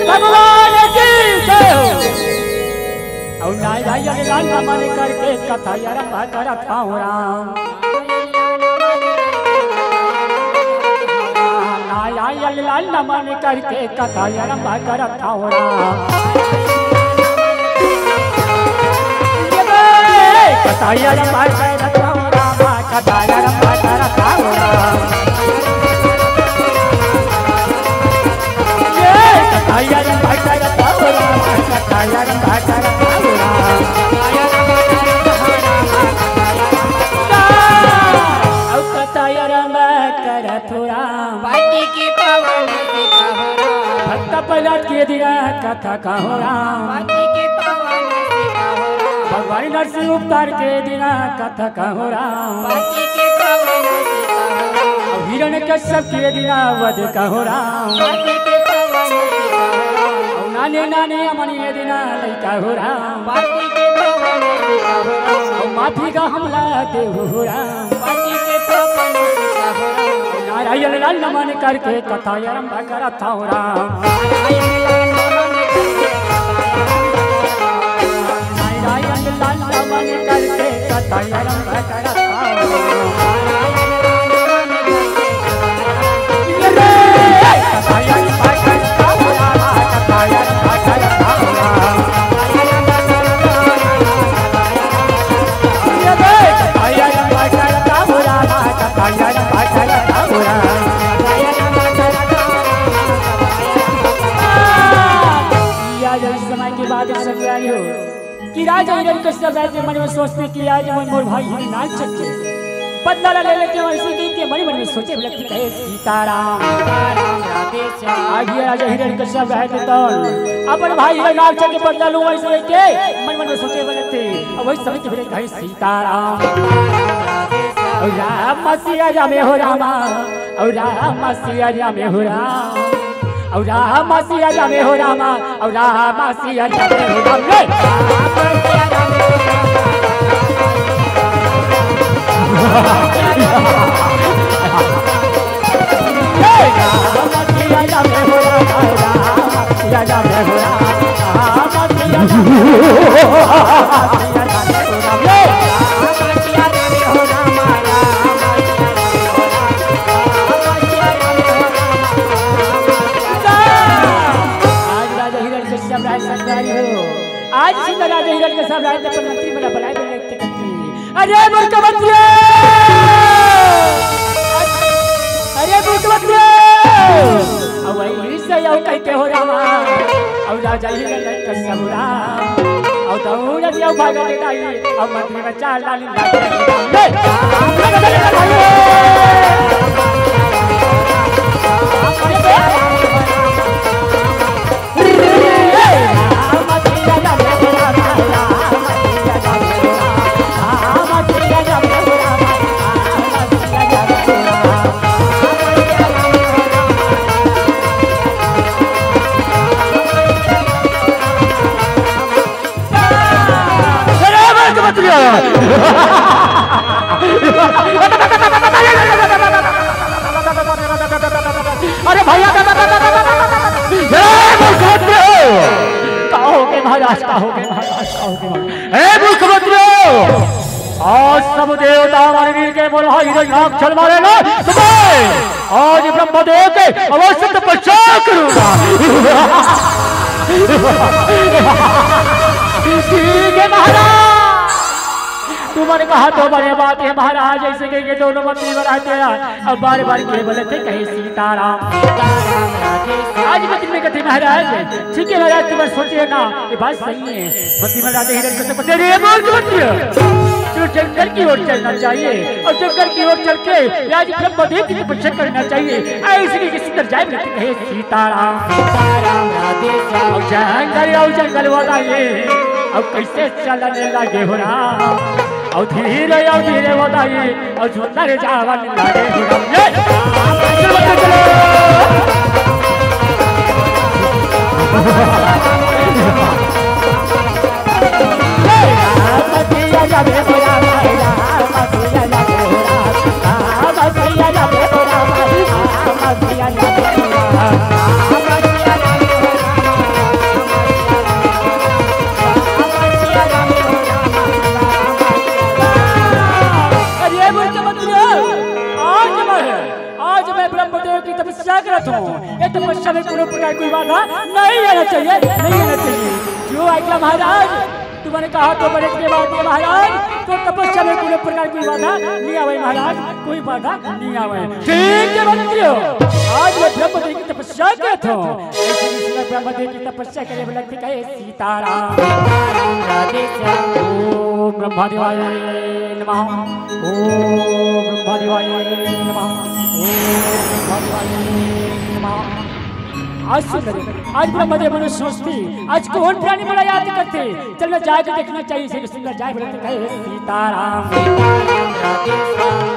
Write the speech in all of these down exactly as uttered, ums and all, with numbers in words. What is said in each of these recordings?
भगवान की जय हो। अउ नाई भाई अरे लाल नमन करके कथा आरंभ करत हँव राम। नाई आई अरे लाल नमन करके कथा आरंभ करत हँव राम। कथा आरंभ करत हँव राम, कथा आरंभ करत हँव राम। भक्ता प्रहलाद के दिना कथा कहूँ राम। भगवान नरसिंह अवतार के दिना कथा कहूँ राम। अउ हिरण्यकश्यप के दिना वध कहूँ राम। अउ नाने नाने अमन के दिना लइका हो राम। अउ माफी का हमला देहू राम। नारायण लाल नमन करके कथा आरंभ करत हँव राम। नारायण लाल नमन करके कथा आरंभ करत हँव राम। आज इस समय की बात है, सब जानी हो कि राजा हिरण्यकश्यप राय के मन में सोचथे कि आज मैं मोर भाई हिरणाक्ष के बदला ला ले लेथँव। अइसे कहिके मन मन में सोचे लगथे, कहे सीताराम। आज ये राजा हिरण्यकश्यप रहते तो अपन भाई हिरणाक्ष के बदला लूँ, अइसे कहिके मन मन में सोचे लगथे। अब वही समय के फिर कहे सीताराम। अउ राम सिया रामे हो रामा, अउ राम सिया रामे हो राम, अउ राम सिया रामे हो रामा, अउ राम सिया रामे हो राम रे। आज राजा हिरण्यकश्यप राय संगवारी हो, आज सुंदर राजा हिरण्यकश्यप राय अपन मंत्री मन ला बलाए बर लगथे। अरे मूर्ख मंत्री! अरे मूर्ख मंत्री! अब वही से आऊ कहिके हो रामा, अउ राजा हिरण्यकश्यप राम, अउ दौड़ दिया भागल जाई, अउ मंत्री में चाल डाली। अरे भैया, का होगे महाराज, का होगे महाराज, का होगे महाराज? हे मूर्ख मंत्री, आज सब देवता मन मिलके मोला हिरणाक्ष ल मारे ना, तो मैं आज ब्रह्मदेव के अवश्य तपस्या करूंगा। ठीक है महाराज, तुमन कहा तो बड़े बात है महाराज, अइसे कहिके दोनों मंत्री मन आथे अउ बार बार के बोलथे, कहे सीताराम। आज मंत्री मन कथे महाराज, ठीक है महाराज, तुमन सोचे ना, ये बात सही है। मंत्री मन राजा हिरण्यकश्यप कथे, अरे मूर्ख मंत्री, चलो जंगल की ओर चलना चाहिए अउ जंगल की ओर चल के आज ब्रह्मदेव की तपस्या करना चाहिए। अइसे कहिके सुंदर जाए मिलके कहे सीताराम। अउ जंगल, अउ जंगल बताइए, अउ कइसे चलने लगे हो राम, अउ धीरे, अउ धीरे बताइए, अउ सुंदर जावन लगे हो राम। ये चलो, चलो, चलो। की तपस्या करत हों। ये तपस्या में कोनो प्रकार कोई बाधा नहीं आना चाहिए, नहीं आना चाहिए। जो आज्ञा महाराज, तुमने कहा तो बने के बाद ये महाराज, तो तपस्या में कोनो प्रकार कोई बाधा नहीं आवे महाराज, कोई बाधा नहीं आवे। ठीक है मंत्रियों, आज मैं ब्रह्मदेव की तपस्या करत हों। ऐसे विष्णु ब्रह्मदेव की तपस्या करे वाला कहे सीताराम। ओम ब्रह्मा देवाय नमः। ओम ब्रह्मा देवाय नमः। ओम ब्रह्मा देवाय नमः। आज सुंदर, आज ब्रह्मदेव मनुष्य सोचती, आज कौन प्राणी मोला याद करथे? चल मैं जाके देखना चाहिए, इसे सुंदर जाए बोले तो कहे सीताराम।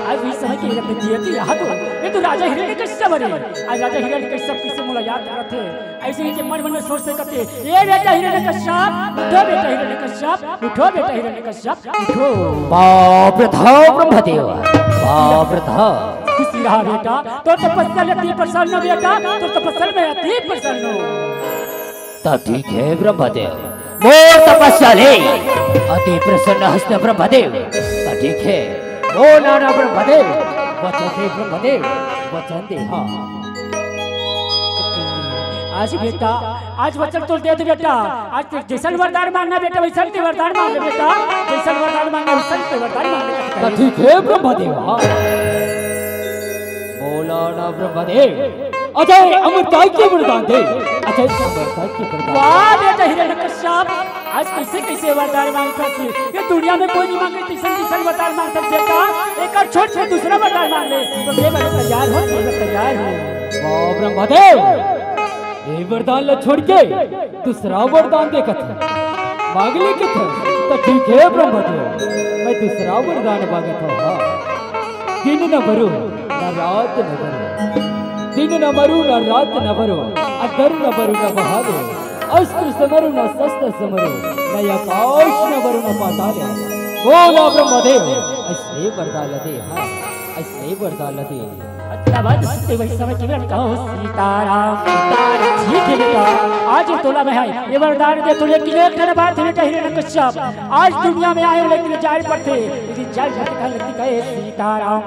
आज इस समय की रत्न जी थी यहाँ तो, ये तो राजा हिरण्यकश्यप हरे। आज राजा हिरण्यकश्यप किसे मोला याद करथे? ऐसे ही के मन मन में सोचते करते, ए बेटा हिरण्यकश्यप, उठो बेटा हिरण्यकश्यप, उठो बेटा हिरण्यकश्यप, उठो। बाप रे था ब्रह्मदेव, बाप रे था। खुशी रहा बेटा, तोर तपस्या ले अति प्रसन्न बेटा, तोर तपस्या में अति प्रसन्न। त ठीक है ब्रह्मदेव, मोर तपस्या ले अति प्रसन्न हस्त ब्रह्मदेव। त ठीक है, मोर नाना ब्रह्मदेव, वचन दे ब्रह्मदेव, वचन दे, हाँ। आज बेटा, आज वचन तो दे दे बेटा। आज ते जैसन वरदान मांगना बेटा, वैसन ते वरदान मांग ले बेटा। जैसन वरदान मांगना, वैसन ते वरदान मांग ले। त ठीक है ब्रह्मदेव, हाँ। बोला ना ब्रह्मदेव, अजय अमरता के वरदान दे। अजय अमरता के वरदान। वाह बेटा हिरण्यकश्यप, आज कैसे कैसे वरदान मांगता है। ये दुनिया में कोई नहीं मांगे, तीसरा तीसरा वरदान मांगता है बेटा। एक और छोट से दूसरा वरदान मांग ले। तो ये मैं तैयार हो, ये मैं तैयार हूँ। वाह ब्रह्मदेव, ये वरदान ला छोड़ के दूसरा वरदान देखत है। मांग ले के थे, तो ठीक है ब्रह्मदेव, मैं दूसरा वरदान मांगत हूँ। हाँ। दिन न भरो, न रात न भरो, दिन न मरु, न रात न भरो, अधर न भरो, न बहारो, अस्त्र समरु, न शस्त्र समरु, न आकाश न भरो, न पाताल। बोला ब्रह्मदेव, ऐसे वरदान दे, हाँ, ऐसे वरदान दे। तब आज सुनते वही समय केवल कहो सीताराम, सीताराम। ठीक है बेटा, आज ये तोला में है, ये वरदान दे तो, लेकिन एक ठन बात है बेटा हिरण्यकश्यप, आज दुनिया में आए हो लेकिन जाए पड़ते, यदि जाए पड़ते कहा लगती कहे सीताराम।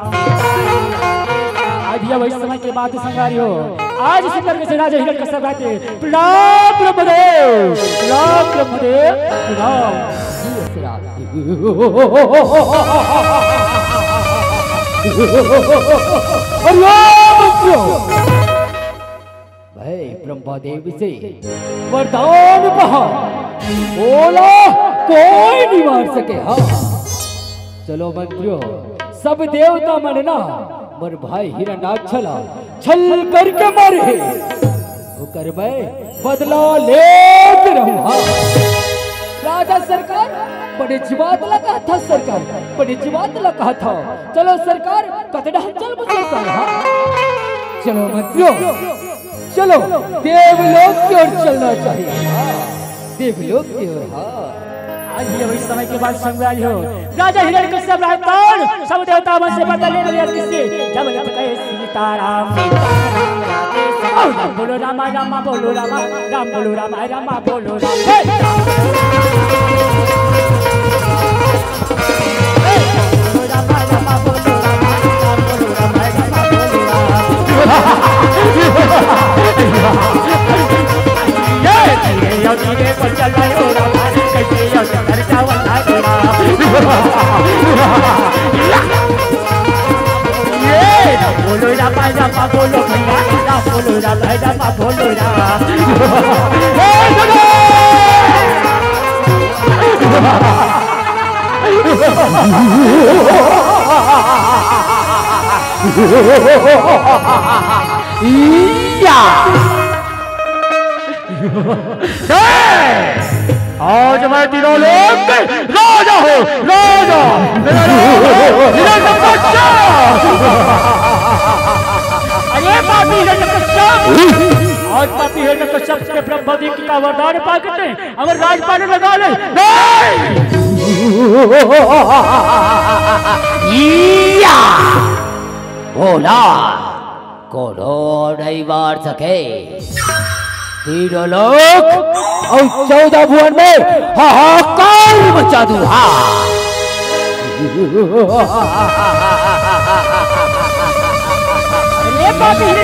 आज ये वही समय के बात संगारी हो, आज सुंदर के से राजा हिरण्यकश्यप आते, प्रणाम ब्रह्मदेव, प्रणाम ब्रह्मदेव, प्रणाम। अरे ओ मित्रों, मैं ब्रह्मदेव से वरदान पहा, बोला कोई नहीं मार सके। हाँ, चलो मंत्रियों, सब देवता मन ना मोर भाई हिरण्याक्ष ला छल करके मारे हे, ओकर मैं बदला लेत रहूं। हाँ। राजा सरकार, बड़े जिवात ला कहा था सरकार, बड़े जिवात ला कहा था। चलो सरकार, कतड़ा चल सरकार। हाँ। चलो मंत्रियों, चलो देवलोक की ओर चलना चाहिए। हाँ। देवलोक की ओर। हाँ। आज ये वही समय के बात संग आई हो। राजा हिरण्यकश्यप राय कौन? सब देवता मन से बदले ले लिया किससे? जब जब कहे सीताराम, सीताराम, राधे श्याम। राम बोलो रामा, रामा बोलो रामा, राम बोलो रामा, रामा बोलो रामा। हे! बोलो रामा, रामा बोलो भैया, राम बोलो रामा, रामा बोलो राम। या। आज मैं तीनों लोक के राजा हूँ, राजा। मेरा नाम है हिरण्यकश्यप। अरे पापी हिरण्यकश्यप, आज पापी हिरण्यकश्यप के ब्रह्मदेव का वरदान पाके ते अमर राजपाट लगा ले। नहीं। या। बोला। कोनो नहीं मार सके। तीनों लोक अउ चौदह भुवन में हाहाकार मचा दूं। हाँ। अरे बाप रे,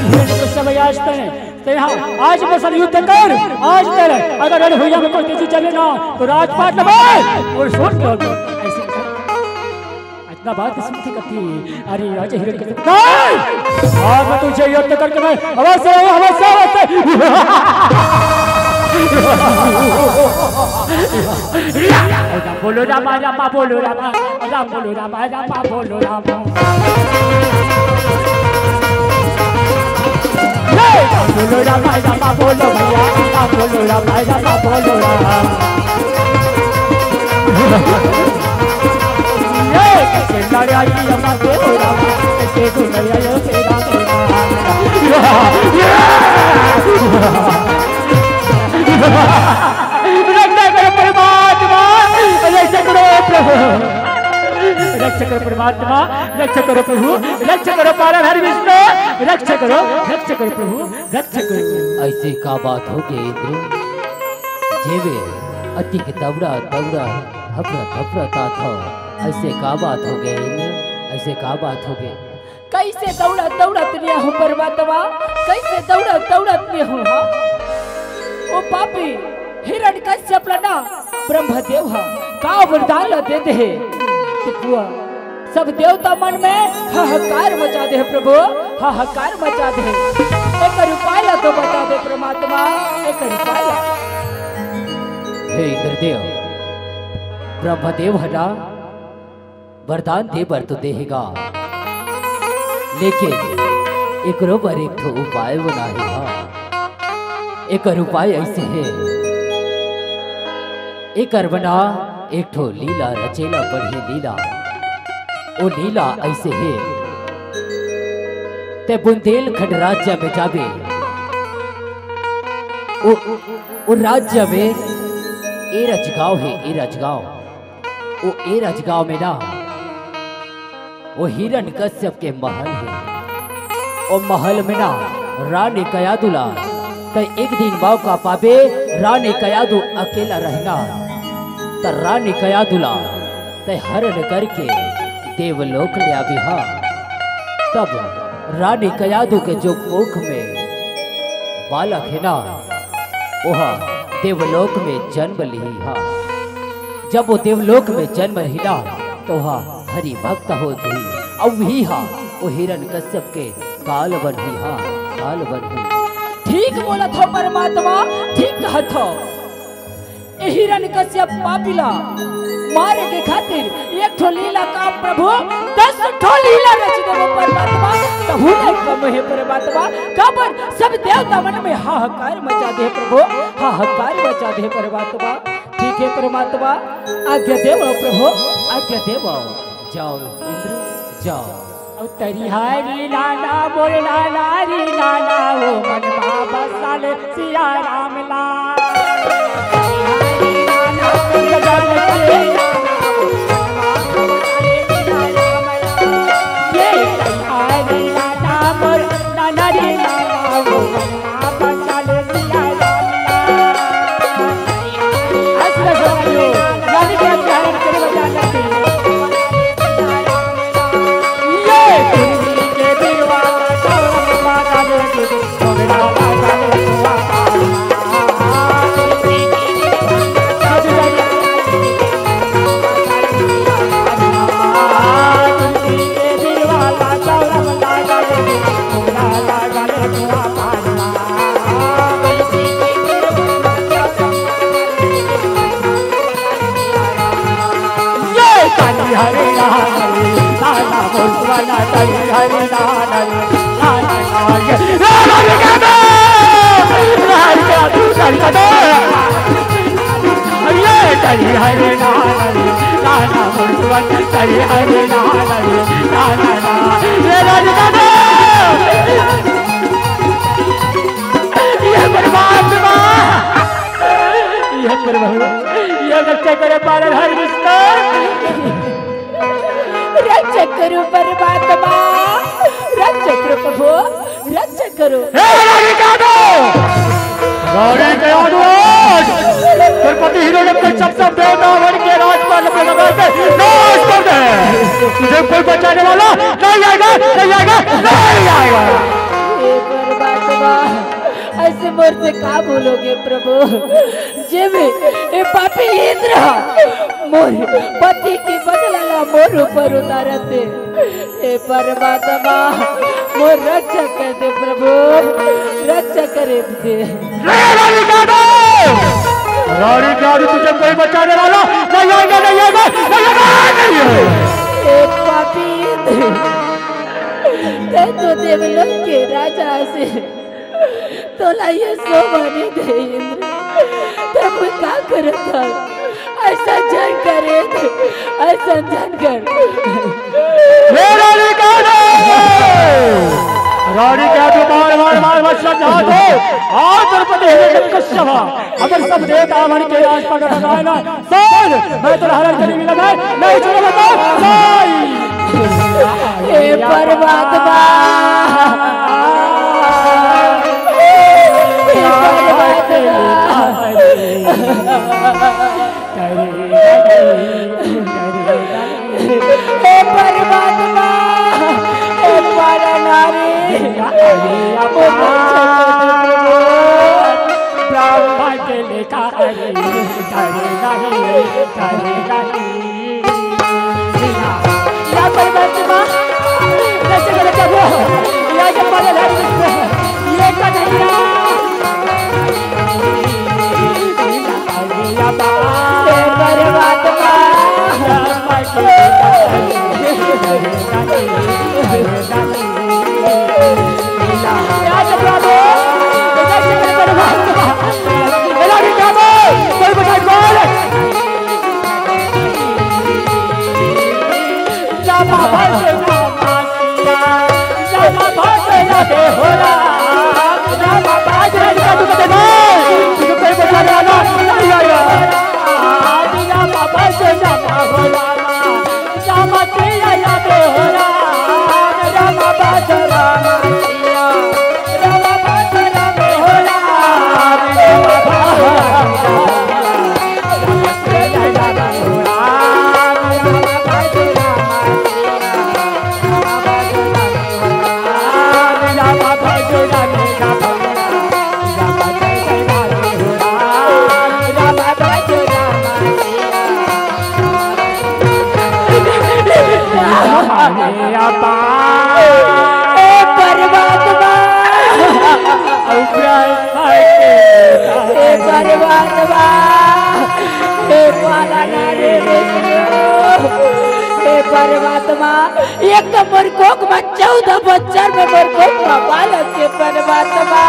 हिरण्यकश्यप, आज तय, तय हाँ, आज मोर संग युद्ध कर, आज तय, अगर रण भुइयां में कोई तेजी चले ना, तो राजपाट लबे और सोच लो। ऐसे इतना बात सुन के कथी, अरे राजा हिरण्यकश्यप, नहीं! आज मैं तुझे युद्ध करके मैं अवश्य, अवश्य, अवश्य। राम बोलो रामा, रामा बोलो रामा, राम बोलो रामा, रामा बोलो रामा। बोलो रामा, रामा बोलो भैया, राम बोलो रामा, रामा बोलो रामा। रक्षा करो परमात्मा, रक्षा करो परमात्मा, रक्षा करो प्रभु, रक्षा करो पालनहार विष्णु, रक्षा करो, रक्षा करो प्रभु, रक्षा करो। ऐसे का बात हो गई इंद्र, जेवे अतिक दौड़ा दौड़ा हफरा थफरा ता था, ऐसे का बात हो गई इंद्र, ऐसे का बात हो गई? कैसे दौड़ा दौड़त ले हो परमात्मा, कैसे दौड़ा दौड़त ले हो हा? ओ पापी हिरण्यकश्यप ला ना ब्रह्मदेव हा का वरदान ला दे दे हे। तो पुआ सब देवता मन में हाहाकार मचा दे हे प्रभु, हाहाकार मचा दे हे। एकर उपाय ला तो बता दे परमात्मा, एकर उपाय ला। हे इंद्रदेव, ब्रह्मदेव हटा वरदान दे बर तो देहेगा, लेकिन एकरो बर एक ठो उपाय बनाए हा। एकर उपाय ऐसे हे, एकर बना एक ठो लीला रचेला पड़ही लीला। ओ लीला ऐसे हे, ते बुंदेलखंड राज्य में जाबे, ओ, ओ राज्य में ए रजगांव हे, ए रजगांव। ओ ए रजगांव में ना, ओ हिरण्यकश्यप के महल हे। ओ महल में ना रानी कयादुला, त एक दिन मौका पाबे, रानी कयादु अकेला रहना, त रानी कयादुला तय हरण करके देवलोक ले आबे हा। तब रानी कयादु के जो कोख में बालक हे ना, ओहा देवलोक में जन्म लिही हा। जब वो देवलोक में जन्म लिही ना, तो ओहा हरि भक्त हो जही। अउ वही हा वो हिरण्यकश्यप के काल बनही हा, काल बनही। ठीक बोलत हो परमात्मा, ठीक कहत हो। ए हिरण्यकश्यप पापी ला मारे के खातिर एक ठो लीला का प्रभु, दस ठो लीला रच देबो परमात्मा, तहू ले कम हे परमात्मा। काबर सब देवता मन में हाहाकार मचा दे प्रभु, हाहाकार मचा दे परमात्मा। ठीक हे परमात्मा, आज्ञा देवो प्रभु, आज्ञा देवो। जाओ इंद्र, जाओ। अउ तरी हरी लाला बोल लाला री लाला, ओ मन बाबा साले सिया राम ला। ये तरी हरी लाला बोल लाला री लाला, ओ मन बाबा साले सिया राम ला। ये परमात्मा, ये प्रभु, ये रक्षा करे पालनहार विष्णु। रक्षा करो परमात्मा, रक्षा करो प्रभु, रक्षा करो। हे रानी कयादु, रानी कयादु। द्रौपदी हिरण्यकश्यप सब देवता बन के राजपाट अपने नगर से नाश कर दे। तुझे कोई बचाने वाला नहीं आएगा, नहीं आएगा, नहीं आएगा। हे परमात्मा, ऐसे मोर से का बोलोगे प्रभु? जे में ए पापी इंद्र मोर पति के बदला ला मोर ऊपर उतारत हे। हे परमात्मा, मोर रक्षा कर दे प्रभु, रक्षा करे दे। रे रानी काटो, रानी काटो, तुझे कोई बचाने वाला नहीं आएगा, नहीं आएगा, नहीं आएगा, नहीं आएगा। हे पापी इंद्र, तै तो देवलोक के राजा से तोला ये शोभा नहीं दे इंद्र। तब मैं का करत हूँ? ऐसा झन करे, ऐसा झन कर। हे रानी काटो, रानी काटो, मार, मार, मार, मार, समझा दो। आज द्रौपदी हिरण्यकश्यप, अगर सब देवता बन के राजपाट लगाए ना, सुन, मैं तो हरण करी भी लगा, नहीं छोड़ूंगा तो नहीं। हे परमात्मा, हे परमात्मा, हे परमात्मा, हे परनारी, ब्रह्मा के लेखा करे, करे नहीं, करे नहीं। या कोई बात नहीं माँ, जैसे करे क्या वो, या जब मारे लाल ये का नहीं ना। हे परमात्मा। हे परमात्मा, हे परमात्मा, हे पालनहारी विष्णु, हे परमात्मा, एक तो मोर कोख में चौदह बच्चर में मोर कोख में बालक हे परमात्मा,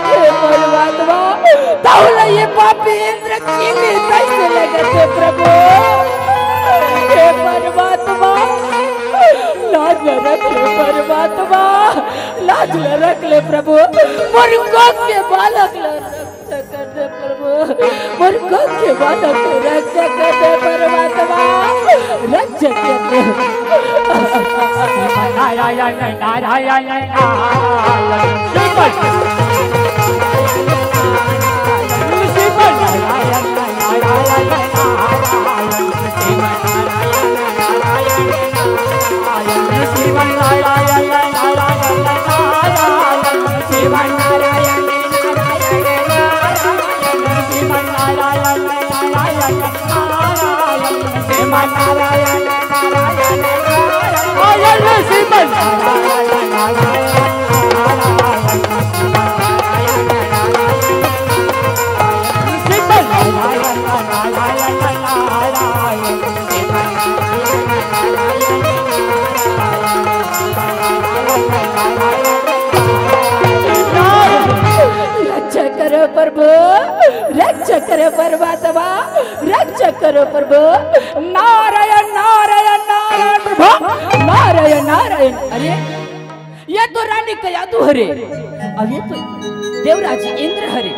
हे परमात्मा, तौला ये पापी इंद्र चीनी कैसे लगत हे प्रभु? हे परमात्मा, लाज ल रख ले परमात्मा, लाज ल रख ले प्रभु, मोर कोख के बालक ल रक्षा कर दे प्रभु, मोर कोख के बालक ल रक्षा कर दे परमात्मा, रक्षा कर दे। नारायण, नारायण, नारायण। रक्षा करो प्रभु, रक्षा करो परमात्मा, रक्षा करो प्रभु। नारायण, नारायण, नारायण प्रभु, नारायण, नारायण। अरे, ये तो रानी कयाधु हरे, अउ ये तो देवराज इंद्र हरे।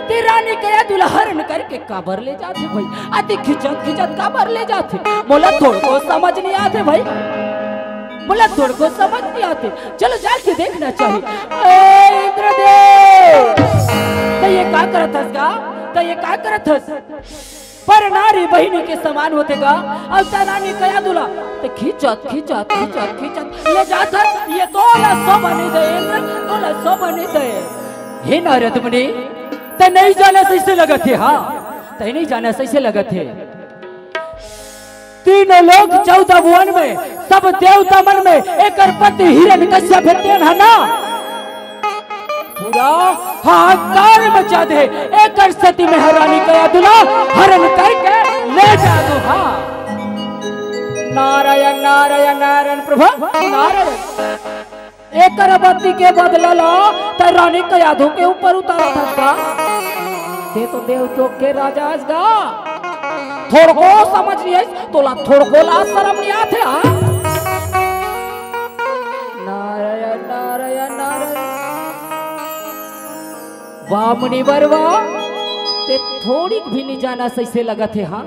ते रानी कयाधु ला हरण करके काबर ले जाथे भाई? अति खिंचत खिंचत काबर ले जाथे? मोला थोड़को समझ नहीं आथे भाई, मोला थोड़को समझ नहीं आथे। चलो जाके देखना चाहिए। ए इंद्रदेव, त ये का करत हस गा? त ये का करत हस? पर नारी बहिनी के समान होथे गा। अउ त रानी कयाधू ला त खींचत, खींचत, खींचत, खींचत ले जात हस। ये तोला शोभा नइ दे इंद्र, तोला शोभा नइ दे। हे नारद मुनि, त नइ जानस अइसे लगत हे, हाँ, त नइ जानस अइसे लगत हे। तीनों लोक चौदह भुवन में, सब देवता मन में एकर पति हिरण्यकश्यप हे तेन ह ना, पूरा हाहाकार मचा दे। एकर सेती में ह रानी कयाधू ला हरण करके ले जात हों। हाँ, नारायण, नारायण, नारायण प्रभु, नारायण। एकर अवती के बदला ला त रानी कयाधू के ऊपर उतारत हस गा। ते तो देवलोक के राजा हस गा, थोड़को समझ नइ आइस तोला, थोड़को लाज शरम नइ आथे, हाँ? नारायण, नारायण, नारायण। वाह मुनिवर वाह, ते थोड़िक भी नइ जानस अइसे लगत हे, हाँ?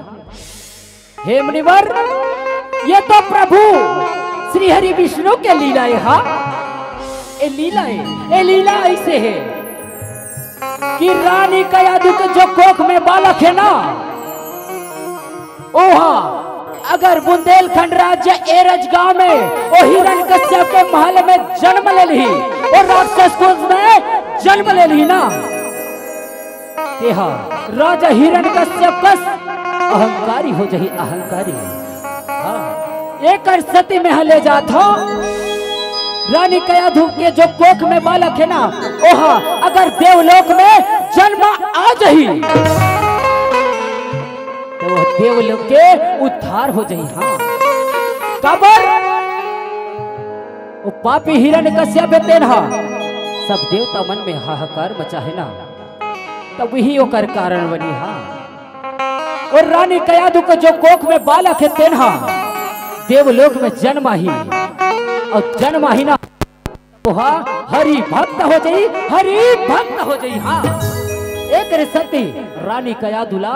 हे मुनिवर, ये तो प्रभु श्री हरि विष्णु के लीला हे, हाँ? ए लीला हे, ए लीला अइसे हे कि रानी कयाधू के जो कोख में बालक हे ना, ओहा अगर बुंदेलखंड राज्य एरज गांव में ओ हिरण्यकश्यप के महल में जन्म ले लिही, ओ राक्षस कुंज में जन्म ले लिही ना, तेहा राजा हिरण्यकश्यप कस अहंकारी हो जही, अहंकारी। हाँ, एकर सेती में ह ले जात हों। रानी कयाधू के जो कोख में बालक हे ना, ओहा अगर देवलोक में जन्म आ जही, त ओ देवलोक के उद्धार हो जही। हाँ, काबर? ओ पापी हिरण्यकश्यप हे तेन ह सब देवता मन में हाहाकार मचाहे ना। त उही ओकर कारण बनी, हाँ। अउ रानी कयाधू के जो कोख में बालक हे तेन ह देवलोक में जन्म आही, अउ जन्म आही ना, ओहा हरि भक्त हो जही, हरि भक्त हो जही। हाँ, एकरे सेती रानी कयाधू ला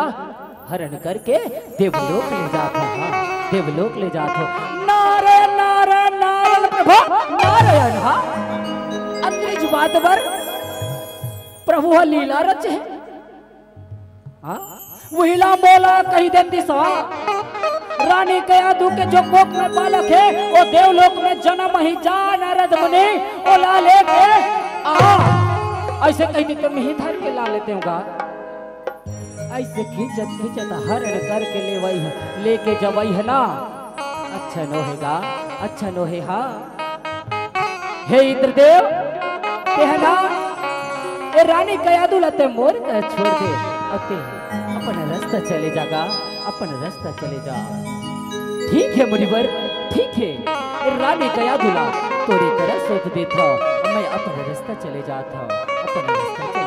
हरण करके देवलोक ले जात हों, हाँ, देवलोक ले जात हों। नारायण, नारायण, नारायण प्रभु, नारायण। हाँ, अतकेच बात बर प्रभु ह लीला रचे हे। हाँ? उही ला मोला कहि देतिस, हाँ? रानी कयाधू के जो कोख में बालक हे, ओ देवलोक में जन्म आही, जा नारद मुनि, ओला लेके आ। अइसे कहि दे त मेंही धर के ला लेतेंव गा। अइसे खींचत खींचत हरण करके लेवई ह, लेके जवई ह ना, अच्छा नोहे गा, अच्छा नोहे। हाँ, हे इंद्रदेव, तेहा ना ए रानी कयाधू ला ते मोर कर छोड़ दे, अउ ते अपन रस्ता चले जा गा, अपन रस्ता चले जा। ठीक हे मुनिवर, ठीक हे, ए रानी कयाधू ला तोरे करा सौंप देत हों, मैं अपन रस्ता चले जात हों, अपन रस्ता चले